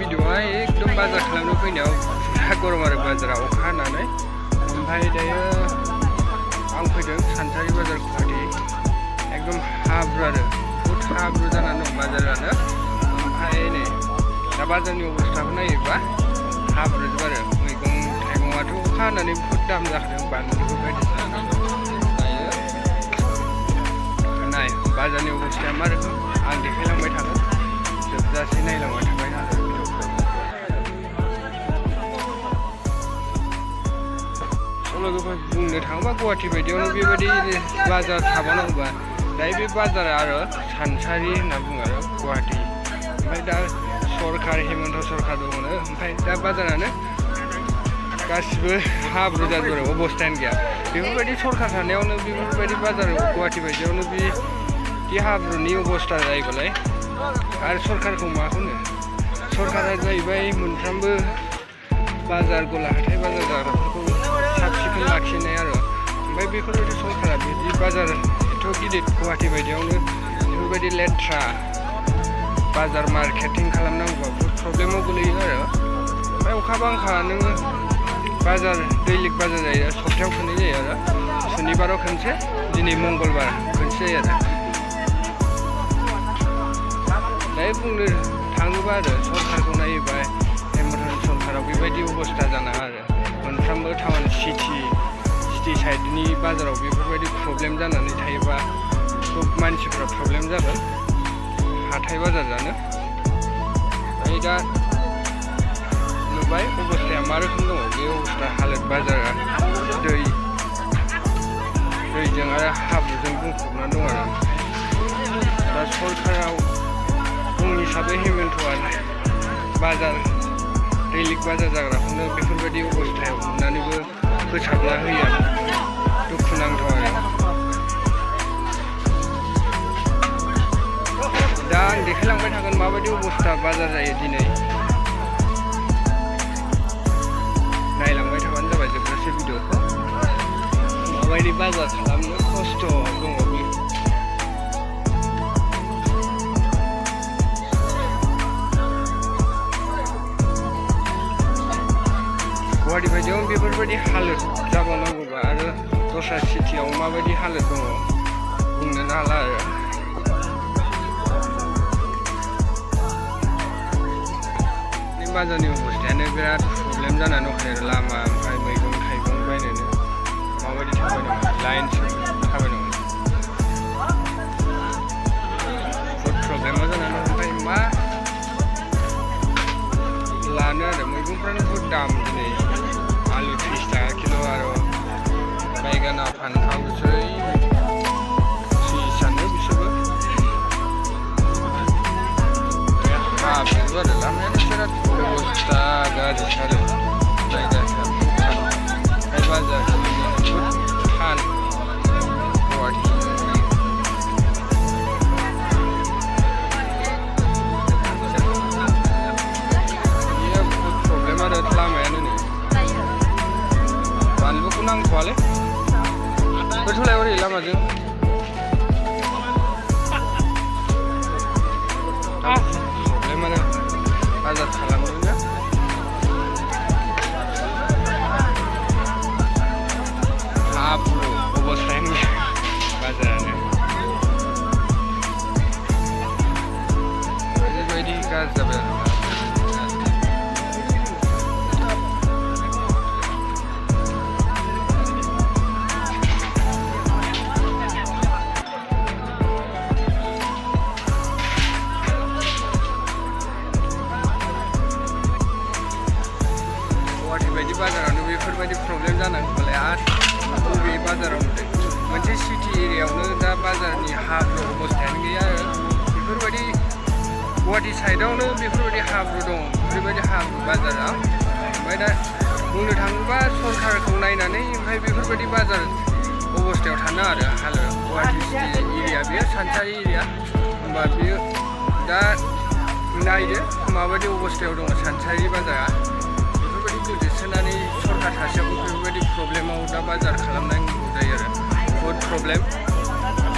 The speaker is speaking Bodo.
भिडिअआ एकदम बाजार खालामनो फैनायाव बिराद गरम आरो बाजारा अखा हानानै ओमफ्राय दायो आं फैदों सानसारि बाजार गुवाहाटी एकदम हाब्रु आरो बुहुद हाब्रु जानानै दं बाजारानो ओमफ्राय नै दा बाजारनि अबस्थाखौ नायोबा हाब्रुजोब आरो मैगं थाइगङाथ' अखा हानानै बुहुद दाम जाखादों बानलुबो बायदिसिना दायो नाय बाजारनि अबस्थाया मा रोखोम आं देखायलांबाय थागोन जोबजासे नायलांबाय थाबाय आरो लोगोफोर बुंनो थाङोबा गुवाहाटी बायदियावनो बेबायदि बाजार थाबावनांगौबा दायो बे बाजारा आरो सानसारि होनना बुङो आरो गुवाहाटी ओमफ्राय दा सरकार हेमन्त सरकार दङनो ओमफ्राय दा बाजारानो गासिबो हाब्रु जाजोबो आरो अबस्थायानो गैया बेफोरबायदि सरकार थानायावनो बेफोरबायदि बाजार गुवाहाटी बायदियावनो बिदि हाब्रुनि अबस्था जायोबालाय आरो सरकारखौ मा होनो सरकारा जाहैबाय मोनफ्रोमबो बाजार गला हाथाय बाजार जाग्राफोरखौ साब सिखोन लाखिनाय आरो ओमफ्राय बेफोरबायदि सरकारा बिदि बाजार एथ' गिदिर गुवाहाटी बायदियावनो बेफोरबायदि लेथ्रा बाजार मार्केटिं खालामनांगौबा बहुत प्रब्लेमाव गोलैयो आरो ओमफ्राय अखा बांखा नोङो बाजार दैलिक बाजार जायो सप्तायाव खननै जायो आरो सुनिबाराव खनसे दिनै मंगलबार खनसे जायो आरो दायो बुंनो थाङोबा आरो सरकारखौ नायोबा हेमन्त सरकाराव बेबायदि अबस्था जानाङा आरो मोनफ्रोमबो टाउन सिटि साइडनि बाजाराव बेफोरबायदि प्रब्लेम जानानै थायोबा मानसिफ्रा प्रब्लेम जागोन हाथाय बाजार जानो ओमफ्राय दा नुबाय अबस्थाया मा रोखोम दङ बे अबस्था हालोद बाजारा दैजों आरो हाब्रुजों बुंफबना दं आरो दा सरकाराव बुंनो हिसाबै हेमन्तआ बाजार दैलिक बाजार जाग्राखौनो बेफोरबायदि अबस्थायाव नुनानैबो फोसाबना होयो आरो दुखुनांथाव आरो दा आं देखायलांबाय थागोन माबायदि अबस्था बाजार जायो दिनै नायलांबाय थाबानो जाबाय जोबजासे भिडिअखौ माबायदि बाजार खालामनो खस्थ' दङ बे गुवाहाटी बायदियाव बेफोरबायदि हालोद जाबावनांगौबा आरो दस्रा सिटियाव माबायदि हालोद दङ बुंनोनो हाला आरो बाजारनि अबस्थायानो बिराद प्रब्लेम जानानै दंखायो आरो लामा ओमफ्राय मैगं थाइगं बायनोनो माबायदि थाबायनांगौ लाइनसो थाबायनांगौ बहुद प्रब्लेमा जानानै दं ओमफ्राय मा लानो आरो मैगंफ्रानो बहुद दाम दिनै आलु 30 थाखा किल' आरो बायगाना फान्थावसो 30आनो बिसोरबो हाब्रु आरो लामायानो बिराद अबस्था गाज्रि आरो जायगाफ्रा हाथाय बाजार बहुद थान गुवाहाटी लामायानो नै बानलुखौ नांथ'वालै गोथौलाय ओरै लामाजों प्रब्लेमानो बाजार खालामदोंना हाब्रु अबस्थायानो बाजारानो ओरैबायदि गाज्रि जाबाय आरो बायदि बाजारावनो बेफोरबायदि प्रब्लेम जानांगौबालाय आरो बबे बाजाराव मोनसे सिटि एरियायावनो दा बाजारनि हाब्रु अबस्थायानो गैया आरो बेफोरबायदि गुवाहाटी साइडआवनो बेफोरबायदि हाब्रु दं बेफोरबायदि हाब्रु बाजारा ओमफ्राय दा बुंनो थाङोबा सरकारखौ नायनानै ओमफ्राय बेफोरबायदि बाजार अबस्थायाव थानो आरो हालो गुवाहाटी सिटि एरिया बेयो सानसारि एरिया होमबा बेयो दा नायदो माबायदि अबस्थायाव दङ सानसारि बाजारा गोदोसोनानै सरकार थासेयावबो बेफोरबायदि प्रब्लेमाव दा बाजार खालामनांगौ जायो आरो बहुद प्रब्लेम